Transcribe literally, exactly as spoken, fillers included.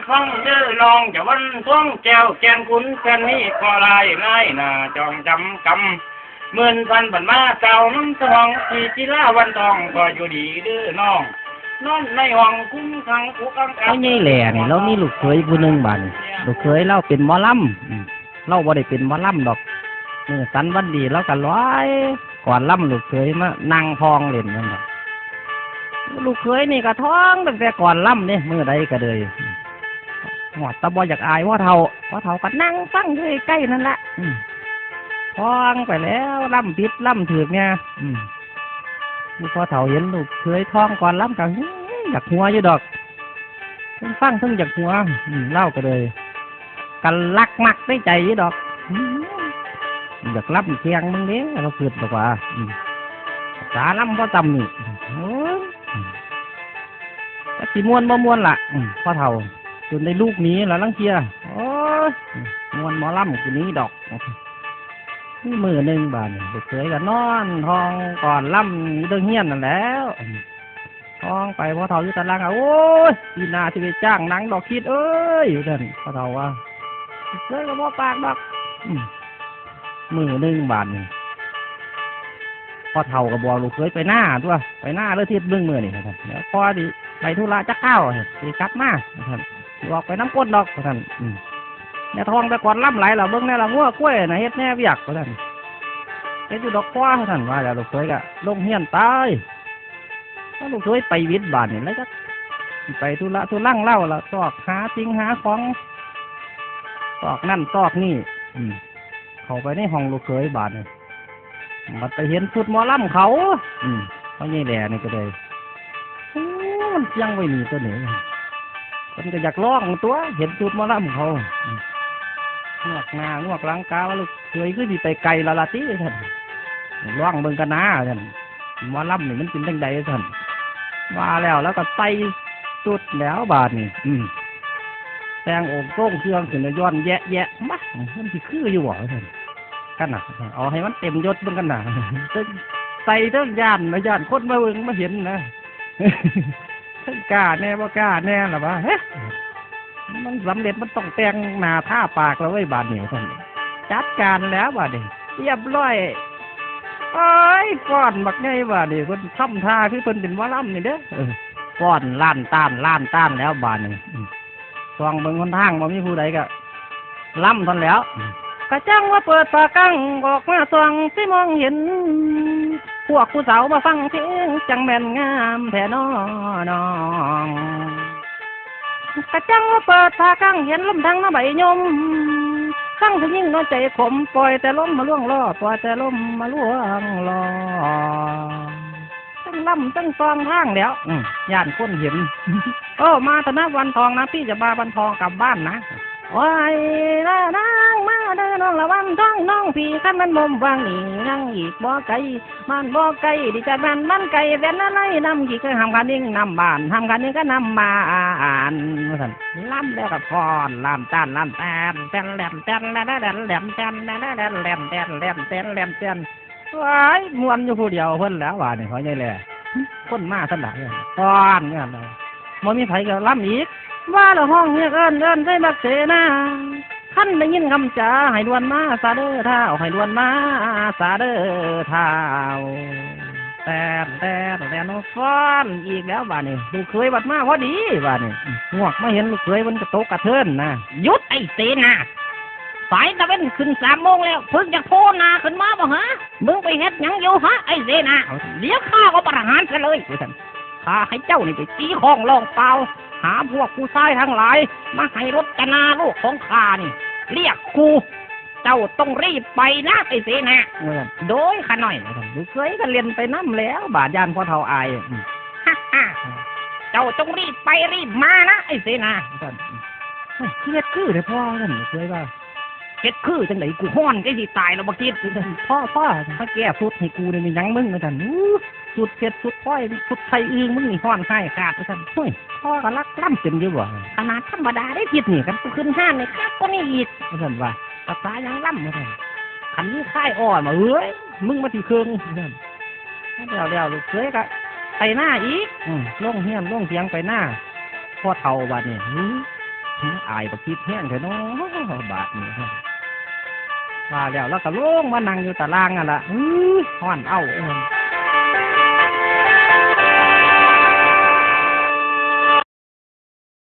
ฟังเด้อน้องจะวันทองแก้วแก่นขุนแผ่นนี้ขอลายนายหน้าจองจำกำหมื่นพันบรรมาเจ้าน้ำสนองที่ศิลาวันทองก็อยู่ดีเด้อน้องนอนในห้องคุ้มขังผู้กังคับ พ่อใหญ่แหล่นี่ลาวมีลูกเขยผู้หนึ่งบาดนี้ ลูกเขยลาวเป็นหมอลำ อืม ลาวบ่ได้เป็นหมอลำดอก มื้อสันวันดีลาวก็ลอย ก่อนลำลูกเขยมานั่งทองเล่นนั่นน่ะ ลูกเขยนี่ก็ทองตั้งแต่ก่อนลำเด้ มื้อใดก็เลย ฮอดแต่บ่อยากอายพ่อเฒ่า พ่อเฒ่าก็นั่งฟังอยู่ใกล้ๆนั่นละ อืม ทองไปแล้ว ลำผิดลำถูกเนี่ย อืม พ่อเฒ่าเห็นลูกเขยทองก่อนลำก็ อยากหัวอยู่ดอก เทิงฟังเทิงอยากหัว อืม ลาวก็เลย ก็ลักมักในใจอยู่ดอก อืม อยากลำแข่งมึงเด้ ลาวคิดดอกว่า อืม ภาษาลำบ่จำนี่ โอ้ย จักสิม่วนบ่ม่วนล่ะ อืม พ่อเฒ่า จนได้ลูกหนีล่ะลางเทื่อ โอ้ย ม่วนหมอลำกูหนีดอก มีมื้อหนึ่งบาดนี้ ลูกเขยก็นอนทองก่อนลำอยู่เทิงเฮือนนั่นแหล้ว ทองไปพ่อเฒ่าอยู่ตารางอะ โอ้ย ปีหน้าสิไปจ้างหนังดอกคิดเอ้ย ว่าซั่น พ่อเฒ่าว่า ลูกเขยก็บ่ปากดอก อืม มื้อหนึ่งบาดนี้ พ่อเฒ่าก็บอกลูกเขยไปนาตั๊ว ไปนาเด้อทิดหนึ่งมื้อนี่ ว่าซั่น เดี๋ยวพ่อสิไปธุระจักคราว สิกลับมา ว่าซั่น สิออกไปนำคนดอก ว่าซั่น อืม แม่ทองแต่ก่อนลำหลายแล้ว เบิ่งแน่ละงัวควายน่ะ เฮ็ดแน่เวียก ว่าซั่น เฮ็ดอยู่ดอกพ่อ ว่าซั่น ว่าแล้วลูกเขยก็ลงเฮือนไป พอลูกเขยไปวิทย์บาดนี่ แล้วจักสิไปธุระธุรังลาวละ ซอกหาสิ่งหาของ ซอกนั่นซอกนี่ อืม เข้าไปในห้องลูกเขยบาดนี่ บัดไปเห็นชุดหมอลำเขา อืม พ่อใหญ่แหล่นี่ก็เลย โอ้ มันเสียงไว้นี่ตั๊วนี่ เพิ่นก็อยากลองตั๊ว เห็นชุดหมอลำเขา อืม งวกหน้างวกหลัง กะว่าลูกเขยคือสิไปไกลแล้วล่ะติ ซั่น ลองเบิ่งกันนะ ซั่น หมอลำนี่มันเป็นจั่งใด ซั่น ว่าแล้ว แล้วก็ใส่ชุดแล้วบาดนี่ อืม แต่งองค์ทรงเครื่องขึ้นแล้วย้อนแยะแยะ มา มันสิคืออยู่บ่ ซั่น กันน่ะ เอาให้มันเต็มยศเบิ่งกันน่ะ เทิงใส่เทิงย้านนะ ย้านคนมาเบิ่งมาเห็นนะ เทิงกล้าแน่บ่กล้าแน่ล่ะวะ เฮ้ย มันสำเร็จมันต้องแต่งหน้าทาปากแล้วเว้ย บาดนี้ ซั่น จัดการแล้วบาดนี้ เรียบร้อย โอ้ย ฟ้อนบักใหญ่บาดนี้ เพิ่นทำท่าคือเพิ่นเป็นหมอลำนี่เด้อ เออ ฟ้อนล้านต้านล้านต้านแล้วบาดนี้ อืม ส่องเบิ่งหนทางบ่มีผู้ใดก็ลำเท่านั้นแหล้ว กะจั่งว่าเปิดผ้ากั๊งออกมาส่องสิมองเห็น พวกผู้สาวมาฟังเพลงจั่งแม่นงามแท้น้อน้อง กะจั่งว่าเปิดผ้ากั๊งเห็นลมดังมาใบยม ฟังผู้หญิงน้อยใจขม ปล่อยแต่ลมมาล่วงล้อ ปล่อยแต่ลมมาล่วงล้อ เทิงลำเทิงซองทางแล้ว อืม ย้านคนเห็น โอ้ มาเถอะนะวันทองนะ พี่จะพาวันทองกลับบ้านนะ โอ้ย ละนางมาเด้อน้องละวันทอง น้องพี่คันมันบ่มว่างนี่ยังอีกบ่ไกล บ้านบ่ไกล ดีจากบ้านบ้านไกล แว่นอะไรนำกี่เคยห้ามกันนิ่งนำบ้าน ห้ามกันนิ่งก็นำบ้าน ว่าซั่น ลำแล้วก็ฟ้อน ลำต้าน ลำแตน แตนแหลม แตนแหลม แตนแหลม แตนแหลม แตนแหลม แตนแหลม แตนแหลม แตน ว้าย ม่วนอยู่ผู้เดียวเพิ่นแล้ว บาดนี้พ่อใหญ่แหล่ คนมาซั่นล่ะ ฟ้อนอยู่หั่นล่ะ บ่มีไผก็ลำอีก ว่าแล้วฮ้องเรียกเอิ้น เอิ้นใส่บักเสนา คันได้ยินคำจ๋าให้ด่วนมาซะเด้อท้าว ให้ด่วนมาซะเด้อท้าว แตนแตนแตน ฟ้อนอีกแล้วบาดนี้ ลูกเขยบัดมาพอดีบาดนี้ งวกมาเห็นลูกเขยมันก็ตกกระเทินนะ หยุดไอ้เสนา สายตะเว็นขึ้นสามโมงแล้ว เพิ่งจะโผล่หน้าขึ้นมาบ่ฮะ มึงไปเฮ็ดหยังอยู่ฮะไอ้เสนา เดี๋ยวข้าก็ประหารซะเลย ว่าซั่น ข้าให้เจ้านี่ไปตีข้องร้องเปล่า หาพวกผู้ชายทั้งหลาย มาให้รจนาลูกของข้านี่ เรียกครู เจ้าต้องรีบไปนะไอ้เสนา ว่าซั่น โดยข้าน้อย ว่าซั่น ลูกเขยก็เล่นไปนำแล้ว บาดย้านพ่อเฒ่าอาย อืม เจ้าจงรีบไปรีบมานะไอ้เสนา ว่าซั่น เฮ้ย คือเฮ็ดคือแท้พ่อ ว่าซั่น ลูกเขยว่า เฮ็ดคือจั่งใด กูฮ้อนใกล้สิตายแล้วบักจิต พ่อ พ่อ มาแก้ชุดให้กูนี่แม่นหยังมึง ว่าซั่น อู้ ชุดเพชรชุดพลอยชุดไทยอื่นมึงนี่ฮ้อนฮ้ายขาด ว่าซั่น โอ้ย พ่อก็ลักลำเป็นอยู่บ่ ขนาดธรรมดาได้จิตนี่ คันกูขึ้นฮ้านนี่คักกว่านี้อีก ว่าซั่นว่า ภาษาหยังลำ ว่าซั่น คันมีค่ายอ่อนมา เอ้ย มึงมาสิเคิ่ง ว่าซั่น แล้ว แล้วลูกเขยก็ไปนาอีก อืม ลงเฮือนลงเถียงไปนา พ่อเฒ่าบัดนี้ หือ อายบักจิตแฮงแท้เนาะ บาดนี้ ว่าแล้วลาวก็ลงมานั่งอยู่ตารางนั่นล่ะ อื้อ ฮ้อนเอ้า